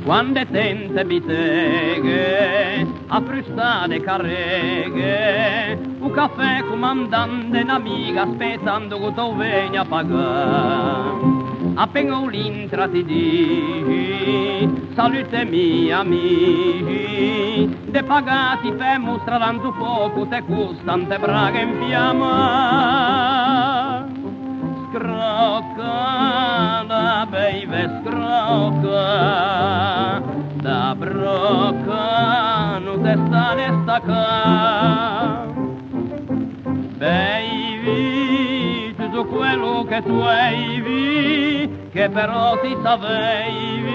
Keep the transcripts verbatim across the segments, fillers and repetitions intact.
Quande tente biteghe, a frusta de carreghe, o cafè comandante, n'amiga aspetando che te o vegna a pagà. Appena o l'intra ti dixi: "Salute mi amixi", de pagâ ti fè mostra, tanto poco te costan te braghe in fiamma. Scrocca da beive, scrocca da brocca, no te stà destacà. Beivi tutto quello che tu eivi, che però ti saveivi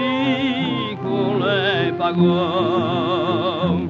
che o l'é pagou.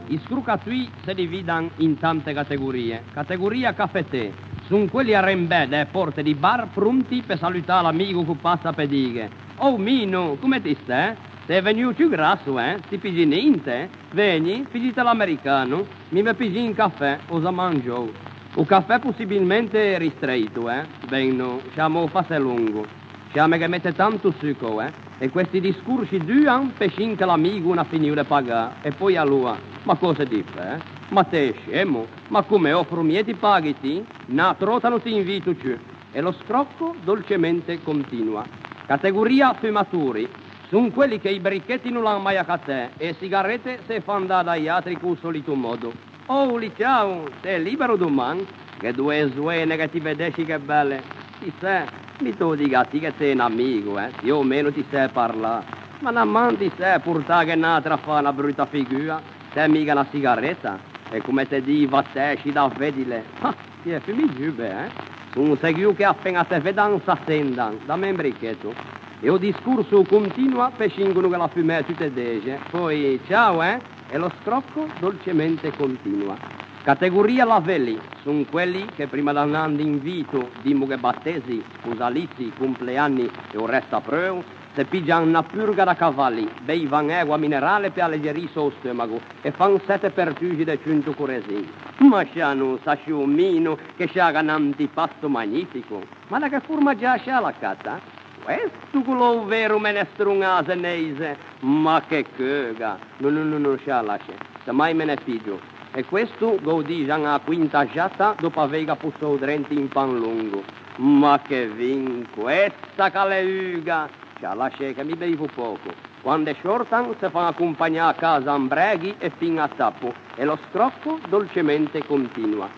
I scrocatui se dividan in tante categorie. Categoria cafetè, son quelli arrembè de porte di bar, pronti pe salutâ l'amigo che o passa, pe dîghe: "Oh Mino, comme ti stè? Te si vegnuo ciù grasso, eh? Ti piggi ninte? Vegni, piggite l'americano, mi me piggi un cafè, o za mangiou." O cafè possibilmente ristreito, eh? Ben no, scià me o fasse longo. Scià me ghe mette tanto suco, eh? E questi discorsi duan pe fin che l'amigo o n'à finio de pagâ, e poi aloa: "Ma cöse ti fè? Ma te si scemo? Ma comme, offro mi e ti paghi ti? Na trota no ti invito ciù." E lo scrocco dolcemente continua. Categoria fumatori, son quelli che i brichetti no l'han mai acatæ, e e sigarette se e fan dâ da i atri co-o solito modo. "Oh, Liciao, te si libero doman? Che doe zoene che ti vedessi che belle! Ti sè, mi te o dighe a ti che te si un amigo, eh? Più o meno ti sè parlâ. Ma na man ti sè portâghe n'atra a fâ na bruta figua? Te si miga na sigaretta? E comme te dî, vatèsci da vedile. Ah, ti e fumi giube, eh? Son seguo che apena te vedan s'assendan. Damme un brichetto." E o discorso o continua pe fin che no ghe l'à fumæ tute dexe. Poi, ciao, eh? E lo scrocco dolcemente continua. Categoria lavelli, son quelli che prima d'anâ in invito, dimoghe battesi, sposalizi, compleanni e o resto apreuo, se piggian na purga da cavalli, beivan ægua minerale pe allegerîse o steumago e fan sette pertusi de ciunto co resin. Ma scià no sa sciomino che scià a gh'à n'antipasto magnifico. Ma da che formaggio scià a l'à acatæ? Questo che o l'é o vero menestron a-a zeneise, ma che cheuga! No, no, no, no, scià lasce, se mai me ne piggio. E questo ghe o dixan a-a quinta xata, dopo aveiga posou drento un pan longo. Ma che vin, questa che a l'é uga! Scià lasce che mi beivo poco. Quande sciortan se fan acompagnâ a casa in breghi e fin a tappo, e lo scrocco dolcemente continua.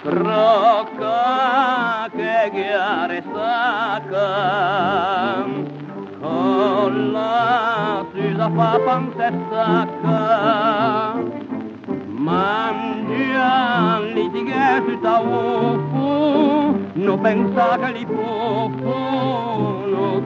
Scrocca che ghe a restaca, con la susa fa pan e sacca. Mangia, litighe su taupo, no pensâ che li pupo no